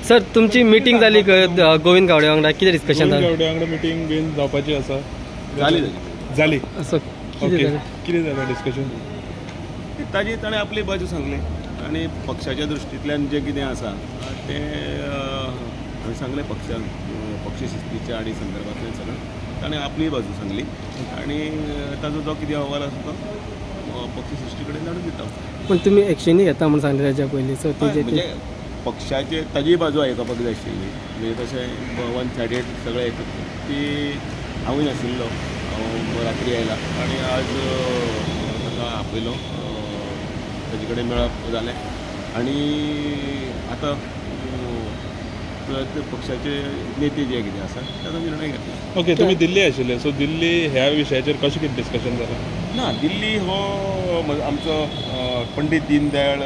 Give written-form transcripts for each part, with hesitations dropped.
Sir तुमची meeting जाली गोविंद गावडे वांगडा, कितें डिस्कशन जालें? गोविंद गावडे वांगडा मिटींग बीन जावपाची आसा. जाली जाली असो कितें जालें डिस्कशन? ताजी ताणें आपली बाजू सांगली आनी पक्षाच्या दृश्टींतल्यान जें कितें आसा तें हांवें सांगलें. पक्षान पक्ष शिस्तीच्या आनी संदर्भांतल्यान सगळें ताणें आपली बाजू सांगली आनी ताजो जो कितें अहवाल आसा तो पक्ष सृश्टी कडेन धाडून दिता. पूण तुमी एक्शनी घेता म्हूण सांगलें ताच्या पयलीं, सो म्हणजे पक्षाचे ताजी बाजू आयकपाक जाय आशिल्ली. म्हणजे तशें वन सायडेड सगळें एक ती हांवूय नाशिल्लो, हांव रात्री आयला आनी आज ताका आपयलो, ताजे कडेन मेळप जालें आनी आतां पक्षाचे नेते जे कितें आसा ताचो निर्णय घेतला. ओके, तुमी दिल्ली आशिल्ले, सो दिल्ली ह्या विशयाचेर कशें कितें डिस्कशन जालें? ना, दिल्ली हो आमचो पंडीत दीनदयाळ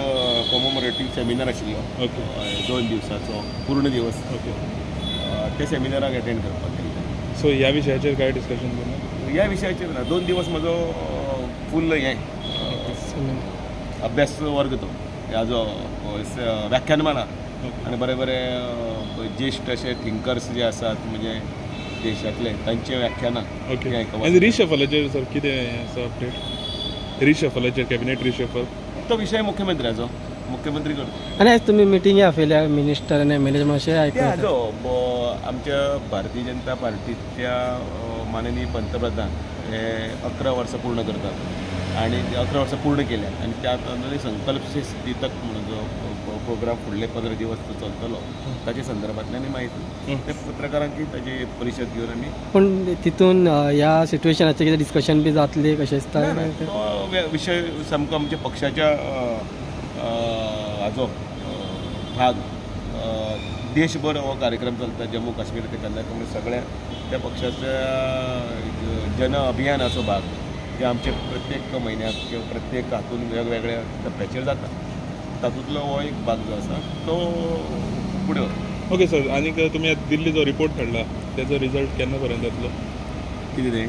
कॉमोमोरेटीव सेमिनार आशिल्लो. ओके, 2 दिवसाचो पूर्ण दिवस. ओके, त्या सेमिनाराक अटेंड करपाक गेल्ले. सो ह्या विशयाचेर काय डिस्कशन जालें? ह्या विशयाचेर ना, 2 दिवस म्हजो फूल हें अभ्यास वर्ग तो हाजो व्याख्यानमाला आनी बरे बरे ज्येश्ठ अशे थिंकर्स जे आसात म्हणजे देशांतले तांचे व्याख्यानां. ओके, आनी रिशफलाचेर सर कितें आसा अपडेट? रिशफलाचेर, कॅबिनेट रिशफल तो विशय मुख्यमंत्र्याचो, मुख्यमंत्री करता. आनी आयज तुमी मिटिंगे आपयल्या मिनिस्टर आनी एम एल ए मातशें आयकूं. हाजो आमच्या भारतीय जनता पार्टीच्या माननीय पंतप्रधान हे 11 वर्सां पूर्ण करतात आनी 11 वर्सां पूर्ण केल्या आनी त्या संकल्प सिद्धी तक म्हणून जो प्रोग्राम फुडले 15 दिवस तो चलतलो ताच्या संदर्भांतल्यान माहिती ते पत्रकारांकी ताजी परिशद घेवन आमी. पूण तितून ह्या सिट्युएशनाचें कितें डिस्कशन बी जातलें कशें दिसता? तो विशय सामको आमच्या पक्षाच्या हाजो भाग. देशभर हो कार्यक्रम चलता, जम्मू काश्मीर ते कन्याकुमारी सगळ्या त्या पक्षाच्या जन अभियानाचो भाग जे आमचे प्रत्येक म्हयन्याक किंवा प्रत्येक हातून वेगवेगळ्या टप्प्याचेर जाता तातूंतलो हो एक भाग जो आसा तो फुडें वता. ओके सर, आनीक तुमी आतां दिल्ली जो रिपोर्ट धाडला तेजो रिजल्ट केन्ना पर्यंत येतलो? कितें तें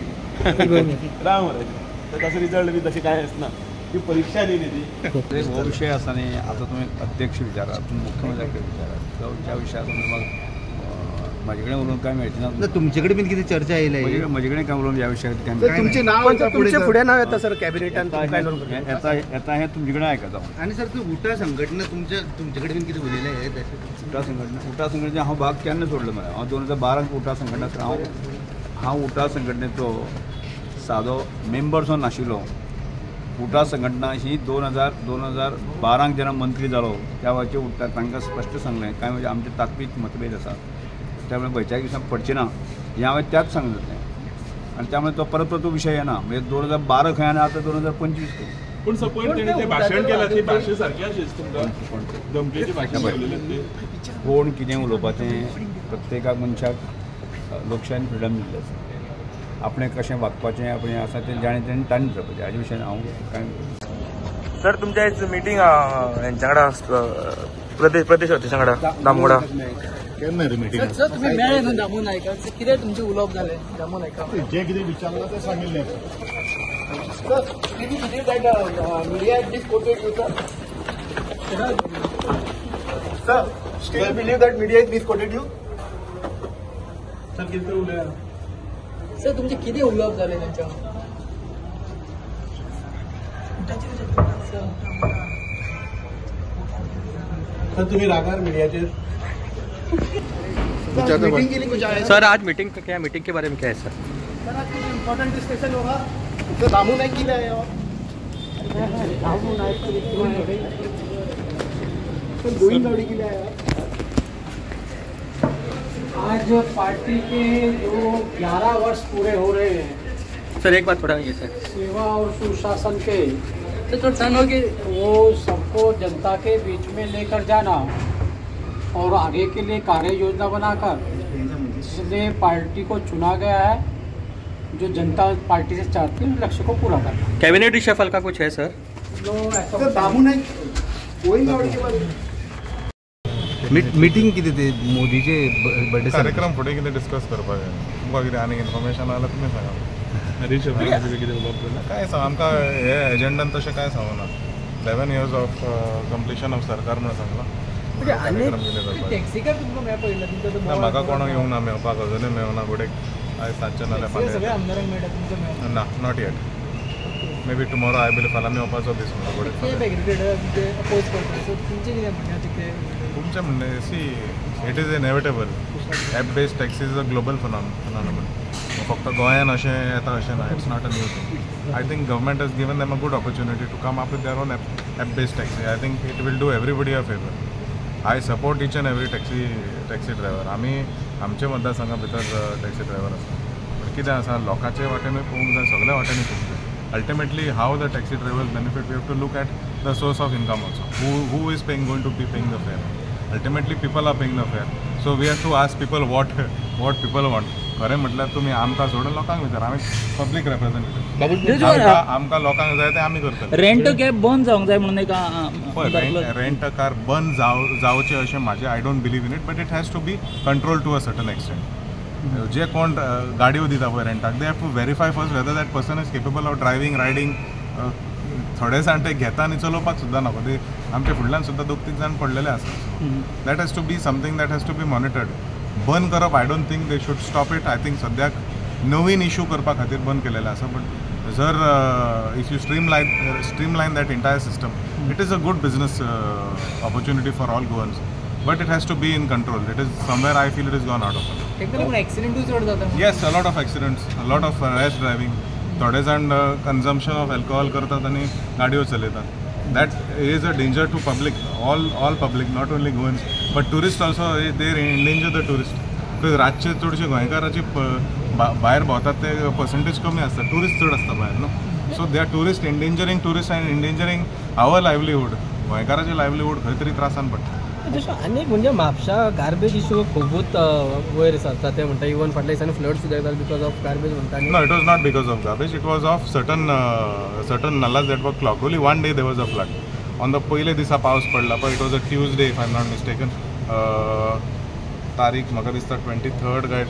राव मरे, ताचो रिजल्ट बी तशें कांय आसना, ती परिक्षा न्ही ती. हो विशय आसा न्ही, आतां तुमी अध्यक्ष विचारात, तुमी मुख्यमंत्र्या कडेन विचारात, ज्या विशयाक म्हाका म्हजे कडेन उलोवन काय मेळचें ना. तुमचे कडेन बीन कितें चर्चा येयल्या? म्हजे कडेन काय उलोवन ह्या विशयाक तुमचें नांव तुमचें फुडें नांव येता सर कॅबिनेटान येता येता हें तुमचे कडेन आयकता. आनी सर तूं उटा संघटना तुमचे कडेन बीन कितें उलयलें हें तशें? उटा संघटना, उटा संघटनेचो हांव भाग केन्ना सोडलो मरे. हांव 2012 उटा संघटना, हांव उटा संघटनेचो सादो मेंबर सुद्दां नाशिल्लो. उटा संघटना ही 2012 जेन्ना मंत्री जालो त्या वेळाचेर उटा तांकां स्पश्ट सांगलें काय म्हणजे आमचे ताकपीक मतभेद आसा, त्यामुळे खंयच्याय दिसा पडचें ना हें हांवें त्याच सांगलें आनी त्यामुळे तो परत परत तो विशय येना. म्हणजे 2012 खंय आनी आतां 2025 खंय. पूण सपोज तेणें तें भाशण केलां ती भाशा सारकी आशिल्ली तुमकां, धमकेची भाशा उलयली. कोण कितें उलोवपाचें प्रत्येका मनशाक लोकशायेन फ्रिडम दिल्लें आसा, आपणें कशें वागपाचें आपणें आसा तें जाणें तेणें ताणें थारावपाचें. हाजे विशयान हांव कांय. सर तुमच्या आयज मिटींग हेंच्या वांगडा प्रदेश अध्यक्षा वांगडा दामोडा केन्ना रे मिटींग? सर तुमी मेळ्ळे न्हू दामू नायकाक, कितें तुमचें उलोवप जालें दामू नायका? जें कितें विचारलां तें सांगिल्लें. Sir did you believe that media has misquoted you, sir? Sir, still believe that media has misquoted you? Sir कितें उलया? सर तुमचें कितें उलोवप जालें तांच्या? सर तुम्ही रागार मीडियाचेर? सर आज मीटिंग क्या, मीटिंग के बारे में क्या है सर? सर आज कुछ इम्पोर्टेंट डिस्कशन होगा. सर दामू नाईक किधर आए हो? दामू नाईक सर गोविंद गावडे किधर आए हो? आज पार्टी के जो 11 वर्ष पूरे हो रहे हैं सर, एक बात थोड़ा ये सर सेवा और सुशासन के तो टर्न हो गए, वो सबको जनता के बीच में लेकर जाना और आगे के लिए कार्य योजना बनाकर इसलिए पार्टी को चुना गया है, जो जनता पार्टी से चाहती है लक्ष्य को पूरा करना. कैबिनेट रिशफल का कुछ है सर? सर दामू नाईक गोविंद गावडे के बारे में मिटींग कितें ते मोदीचे बर्थडे कार्यक्रम फुडें कितें डिस्कस करपाक जाय. तुमकां कितें आनीक इन्फॉर्मेशन आसल्यार तुमी सांगा. रिशफल काय सांग आमकां हे एजेंडान तशें कांय सांगूना. 11 years of completion of सरकार म्हणून सांगलां. कार्यक्रम कितें करपाक. टॅक्सीकार तुमकां मेळपा ना, म्हाका कोणाक येवंक ना मेळपाक, अजुनूय मेळना. गोडेक आयज सांजचें नाल्यार फाल्यां. ना, not yet. Maybe tomorrow I believe फाल्यां मेळपाचो दीस म्हणटा. तुमचें म्हणणें, see it is inevitable. App based taxi is a global phenomenon. फक्त गोंयान अशें येता अशें ना. It's not a new thing. I think government has given them a good opportunity to come up with their own app based taxi. I think it will do everybody a favour. I support each and every taxi driver. आमी आमचे मतदारसंघा भितर taxi driver आसा, पूण कितें आसा, लोकांचे वाटेनूय पळोवंक जाय, सगल्या वाटेनूय पळोवंक जाय. Ultimately how the taxi drivers benefit, we have to look at the source of income also. Who is paying, going to be paying the fare? Ultimately people are paying the fare. So we have to ask people what people want. खरें म्हटल्यार तुमी आमकां सोडून लोकांक विचार, आमी public representative, आमकां लोकांक जाय तें आमी करतले. रेंट कॅब बंद जावंक जाय म्हणून एक रेंट अ कार बंद जावचें अशें म्हाजें, I don't believe in it, but it has to be control to a certain extent. जे कोण गाडयो दिता पळय रेंटाक, they have to verify first whether that person is capable of driving, riding. थोडे जाण ते घेता आनी चलोवपाक सुद्दां नको, ते आमच्या फुडल्यान सुद्दां 2-3 जाण पडलेले आसा. That has to be something that has to be monitored. बंद करप, I don't think they should stop it. I think सद्याक नवीन इशू करपा खातीर बंद केलेलें आसा, बट जर if you streamline that entire system, it is a good business opportunity for all Goans, but it has to be in control. It is somewhere I feel it is gone out of control. एक्सिडेंटूय चड जाता. Yes, a lot of accidents, a lot of rash driving. थोडे जाण consumption of alcohol करतात आनी गाडयो चलयतात. That is a danger to public, all public, not only Goans but tourist also. They endanger the tourist, because रातचे चडशे गोंयकाराचे भायर भोंवतात ते पर्संटेज कमी आसता, ट्युरिस्ट चड आसता भायर न्हू. So they are tourist endangering tourist and endangering our livelihood. गोंयकाराचें livelihood खंय तरी त्रासान पडटा. जशें आनी एक म्हणजे म्हापशा गार्बेज इशू खुबूच वयर सरता, ते म्हणटा इवन फाटल्या दिसांनी फ्लड सुद्दां येता because of garbage म्हणटा. No, it was not because of garbage. It was of certain nallas that were clogged. Only one day there was a flood. On the पयले दिसा पावस पडला पळय, it was a Tuesday if I am not mistaken. तारीख म्हाका दिसता 23rd काय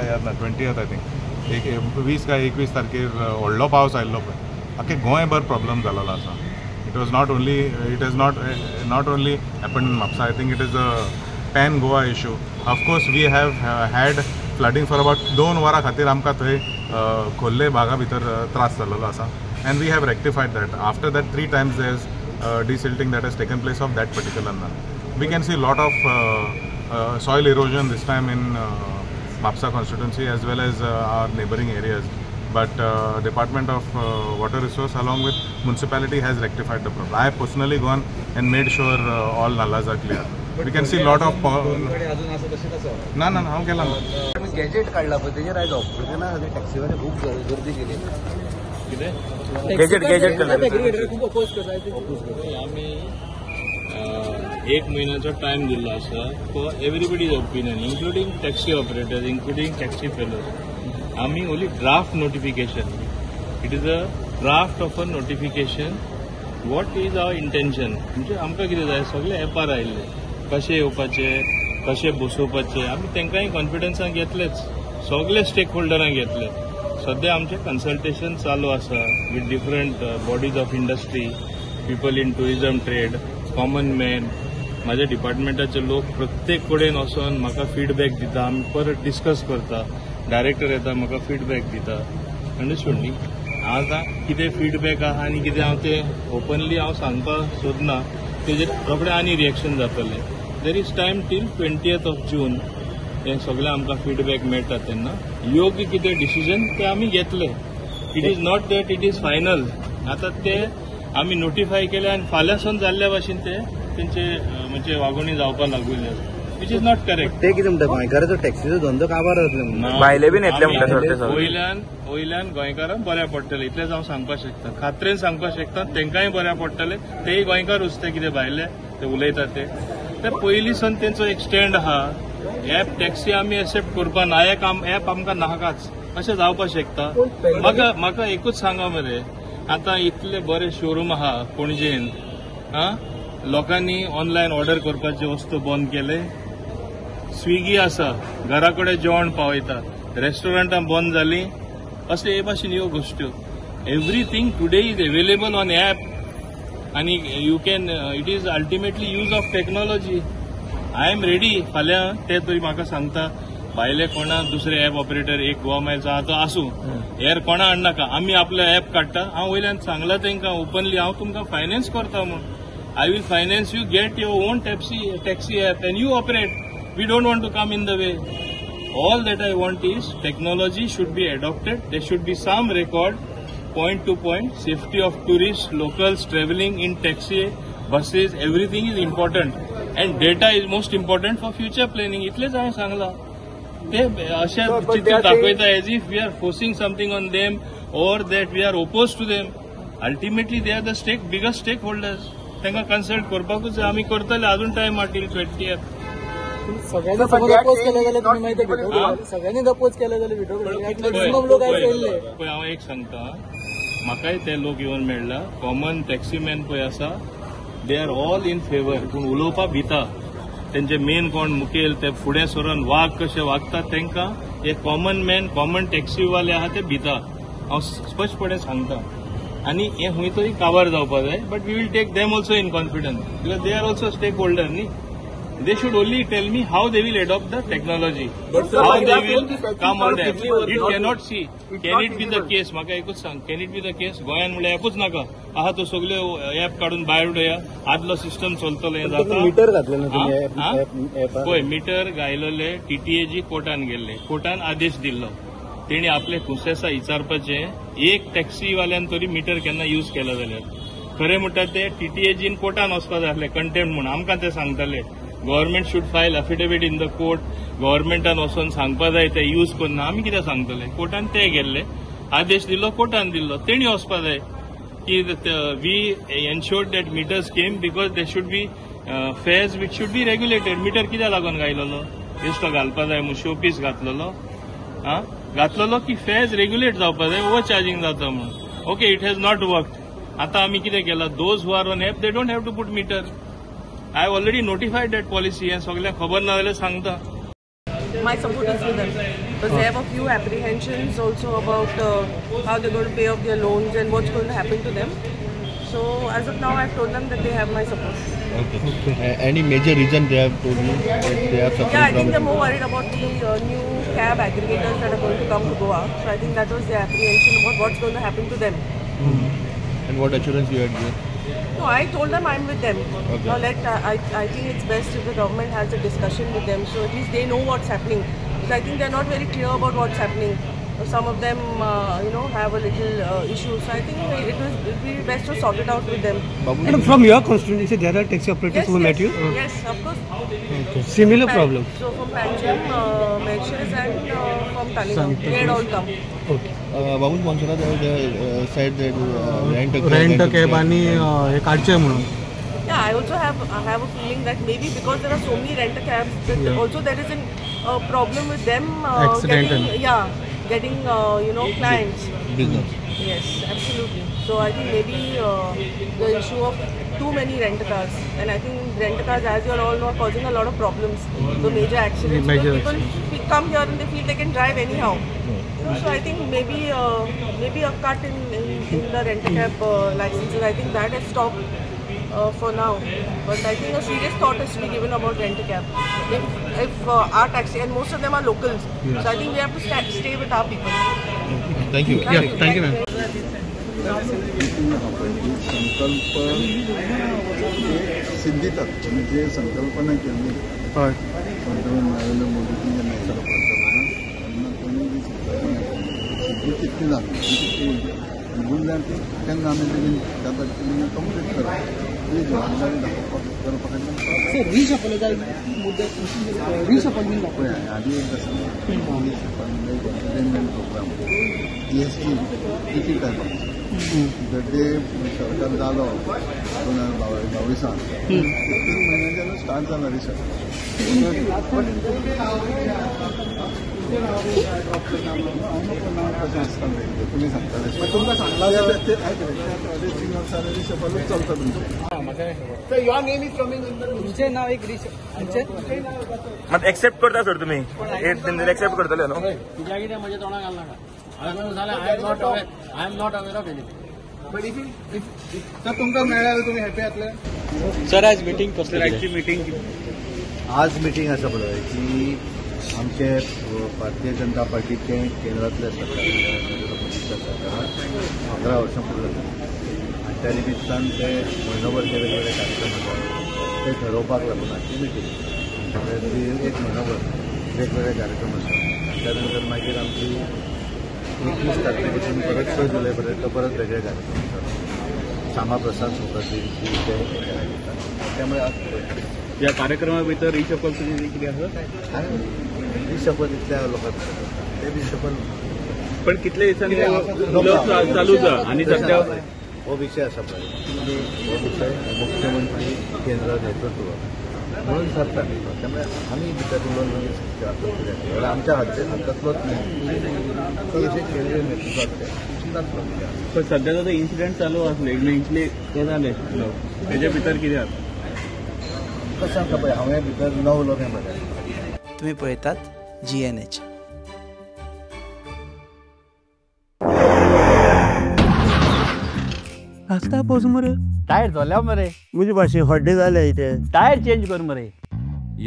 याद ना, 20th I think, एक 20 काय 21 तारखेर व्हडलो पावस आयिल्लो पळय, आख्खे गोंयभर प्रॉब्लम जाल्लो आसा. It was not only, it has not only happened in Mapsa. I think it is a pan Goa issue. Of course we have had flooding for about 2 वरां खातीर आमकां थंय खोल्ले भागा भितर त्रास जाल्लो आसा, and we have rectified that. After that 3 times there is desilting that has taken place of that particular nala. We can see lot of soil erosion this time in Mapsa constituency as well as our neighbouring areas. But Department of Water Resource along with municipality has rectified the problem. I have personally gone and made sure all nalas are clear. But we can see lot of ना ना हांव गेला gadget काडला पळय तेजेर आयज ऑपरेशना खातीर टॅक्सीवाले खूब गर्दी केली. कितें गॅजेट गॅजेट खूब अपोज करता. आमी एक म्हयन्याचो टायम दिल्लो आसा for everybody's opinion, including taxi operators, including taxi fellows. आमी only draft notification, it is a draft of a notification. What is our intention म्हणजे आमकां कितें जाय, सगळे एपार आयिल्ले कशें येवपाचें, कशें बसोवपाचें, आमी तांकांय कॉन्फिडन्सान घेतलेच, सगळे स्टेक होल्डरांक घेतले. सद्या आमचें कन्सल्टेशन चालू आसा with different bodies of industry, people in tourism trade, common man. म्हाज्या डिपार्टमेंटाचे लोक प्रत्येक कडेन वचोन म्हाका फिडबॅक दिता, आमी परत डिस्कस करता, डायरेक्टर येता म्हाका फिडबॅक दिता. अंडरस्टूड न्ही? आतां कितें फिडबॅक आहा आनी कितें हांव तें ओपनली हांव सांगपाक सोदना, तेजेर रोखडें आनी रिएक्शन जातलें. There is time till 20th of June. हें सगळें आमकां फिडबॅक मेळटा तेन्ना योग्य कितें डिसिजन तें आमी घेतले. It is not that it is final. आतां ते आमी नोटिफाय केले आनी फाल्यां सावन जाल्ल्या भाशेन ते तेंचे म्हणजे वागोवणी जावपाक लागुल्ले, which is not correct. ते कितें म्हणटा, गोंयकाराचो टॅक्सीचो धंदो काबार जातलो, भायले बीन येतले म्हणटा सर ते. वयल्यान गोंयकारांक बऱ्या पडटलें इतलेंच हांव सांगपाक शकता, खात्रेन सांगपाक शकता. तांकांय बऱ्या पडटलें, तेय गोंयकारूच, ते कितें भायले ते उलयतात ते. पयलीं सावन तेंचो एक स्टँड आहा, एप टॅक्सी आमी एक्सेप्ट करपा ना, एप आमकां नाकाच अशें जावपाक शकता. म्हाका एकूच सांगा मरे, आतां इतले बरे शोरूम आहा पणजेन, आं, लोकांनी ऑनलायन ऑर्डर करपाचे वस्तू बंद केले. स्विगी आसा, घरा कडेन जेवण पावयता, रेस्टॉरंटां बंद जालीं. अशे हे भाशेन ह्यो गोश्ट्यो. Everything today is available on app. आनी you can it is ultimately use of technology. I am ready. फाल्यां ते तरी म्हाका सांगता भायले कोणा दुसरे एप ऑपरेटर एक गोवा मायल्स आहा तो आसूं, हेर कोणा हाडनाका, आमी आपलो एप काडटा. हांव वयल्यान सांगलां तांकां ओपनली, हांव तुमकां फायनान्स करता म्हूण. I will finance you, get your own taxi app and you operate. We don't want to come in the way. All that I want is technology should be adopted. There should be some record, point to point, safety of tourists, locals travelling in taxi, buses, everything is important and data is most important for future planning. इतलेच हांवें सांगलां. ते अशें चित्र दाखयता as if we are forcing something on them or that we are oppose to them. Ultimately they are the biggest stakeholders. तांकां consult करपाकूच जाय. आमी करतले, अजून टायम आहा टील 20th. सगळ्यांनी अपोज केले जाल्यार तुमी मागीर सगळ्यांनी अपोज केले जाल्यार मॅक्सिमम लोक आयले. पळय हांव एक सांगता, म्हाकाय ते लोक येवन मेळ्ळा. कॉमन टॅक्सीमॅन पळय आसा, they are all in favour, पूण उलोवपाक भिता. तेंचे मेन कोण मुखेल ते फुडें सरून वाग कशे वागतात तांकां हे कॉमन मॅन, कॉमन टॅक्सीवाले आहा ते भिता. हांव स्पश्टपणे सांगता. आनी हें खंय तरी काबार जावपा जाय, but we will take them also in confidence because they are also stakeholder न्ही. They should only tell me how they will adopt the technology, how they will come on that. It cannot see. Can it be the case? म्हाका एकूच सांग, can it be the case? गोंयान म्हणल्यार ऍपूच नाका आहा तो सगळे ऍप काडून भायर उडया, आदलो सिस्टम चलतलो हें जाता. मिटर घातलें ना तुमी? पळय मिटर घायलेले टीटीएजी कोर्टान गेल्ले, कोर्टान आदेश दिल्लो. तेणी आपले कुसेसा विचारपाचें, एक टॅक्सीवाल्यान तरी मिटर केन्ना यूज केला जाल्यार. खरें म्हणटा ते टीटीएजीन कोर्टान वचपा जाय आसलें कंटेम्प्ट म्हूण. आमकां ते सांगताले government should file affidavit in the court, गव्हर्मेंटान वचून सांगपा जाय ते यूज करना. आमी कितें सांगतले? कोर्टान ते गेल्ले, आदेश दिल्लो, कोर्टान दिल्लो. तेणी वचपा जाय की we ensured that meters came because they should be fares which should be regulated. Meter कित्याक लागून घायलेलो? बेश्टो घालपा जाय म्हूण शोपीस घातलेलो? आं घातलेलो की फेर्स रेग्युलेट जावपा जाय, ओवर चार्जींग जाता म्हूण. Okay, it has not worked. आतां आमी कितें केलां, those who are on app they don't have to put meter. I have already notified that policy and सगळ्यांक खबर ना जाल्यार सांगता. My support is with them because they have a few apprehensions also about how they're going to pay off their loans and what's going to happen to them. So as of now, I've told them that they have my support. Okay. Any major reason they have told you that they are suffering? Yeah, I think they're more worried about the new cab aggregators that are going to come to Goa. So I think that was their apprehension about what's going to happen to them. And what assurance you had given? No, I told them I'm with them. Okay. Now I think it's best if the government has a discussion with them, so at least they know what's happening. Because I think they're not very clear about what's happening. Some of them, have a little issue. So I think it would be best to sort it out with them. And from your constituency, there are taxi operators who met you? Yes, of course. Okay. Similar problem. So from Panjim, Mercedes and from Taleigao, they had all come. Okay. Babu Monserrate they said that rent a cab आणि हे काढचे म्हणून. Yeah, I also have a feeling that maybe because there are so many rent a cabs, that also there is a problem with them getting clients. Business. Yes, absolutely. So I think maybe the issue of too many rent cars, and I think rent cars, as you all know, are causing a lot of problems. The major accidents. Major people come here and they feel they can drive anyhow. So I think maybe a cut in the rent cab licenses. I think that has stopped for now. But I think a serious thought has to be given about rent cab. If our taxi, and most of them are locals, yes. So I think we have to stay with our people. Thank you. Yeah, thank you, ma'am. संकल्प सिद्धितात म्हणजे संकल्पना केली पंतप्रधान नरेंद्र मोदींनी जेन्ना केलो पंतप्रधान तेन्ना तांणी जी संकल्पना केली सिद्धी कितली जाली कितली उरल्या ती तेन्ना आमी बेगीन जाता तितली कंप्लीट करप ही जबाबदारी दाखोवपाक करपा खातीर पळय आदी एकदां सांगलें रिशफल म्हणजे एक entertainment programme GST ticket type the day सरकार जालो 2022 3 म्हयन्याच्यान स्टार्ट जाला रिसर्च. कशें आसता तुमी सांगताले तुमकां सांगला जाल्यार 3 वर्सांनी रिशफलूच चलता तुमचें. तुमचें नांव एक मात एक्सेप्ट करता सर तुमी 8 दिन एक्सेप्ट करतले न्हू? कित्याक कितें म्हज्या तोंडाक घालनाका. I am not aware of anything. But if sir तुमकां मेळ्ळ्यार तुमी हॅपी जातले. सर आज मिटींग कसली? आजची मिटींग, आज मिटींग आसा पळय की आमचे भारतीय जनता पार्टीचे केंद्रांतले सरकार नरेंद्र मोदीच्या सरकारान 11 वर्सां पूर्ण जाली आनी त्या निमित्तान ते म्हयनोभर जे वेगवेगळे कार्यक्रम आसात ते ठरोवपाक लागून आजची मिटींग. एक म्हयनोभर वेगवेगळे कार्यक्रम आसात. त्या नंतर मागीर आमची 21 तारखे पासून परत 6 जुलय पर्यंत परत वेगळे कार्यक्रम आसात. श्यामा प्रसाद मुखर्जी ते त्यामुळे आज या कार्यक्रमा भितर रिशफल तुजी कितें आसा? रिशफल इतल्या लोकांक ते रिशफल पण कितले दिसांनी चालू जा आनी सध्या हो विषय आसा पळय, हो विषय मुख्यमंत्री केंद्र नेतृत्व म्हणून सरता. त्यामुळे आमी भितर उलोवन मागीर आमच्या हातांतलोच न्ही, तो विषय केंद्रीय नेतृत्व जातलो. पण सध्या जो इन्सिडंट चालू आसले इतले ते जाले तेजे भितर कितें आसा कशें सांगता पळय, हांवें भितर 9 लोक हें बरें. तुमी पळयतात GNH. रस्ता पोस मरे टायर जाल्या मरे मुझे भाशे हड्डे जाले इथे टायर चेंज कर मरे.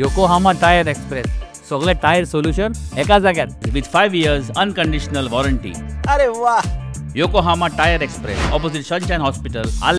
योकोहामा टायर एक्सप्रेस, सगळे टायर सोल्युशन एका जाग्यार विथ 5 years unconditional warranty. अरे वा. Yokohama tyre express, opposite Sunshine hospital.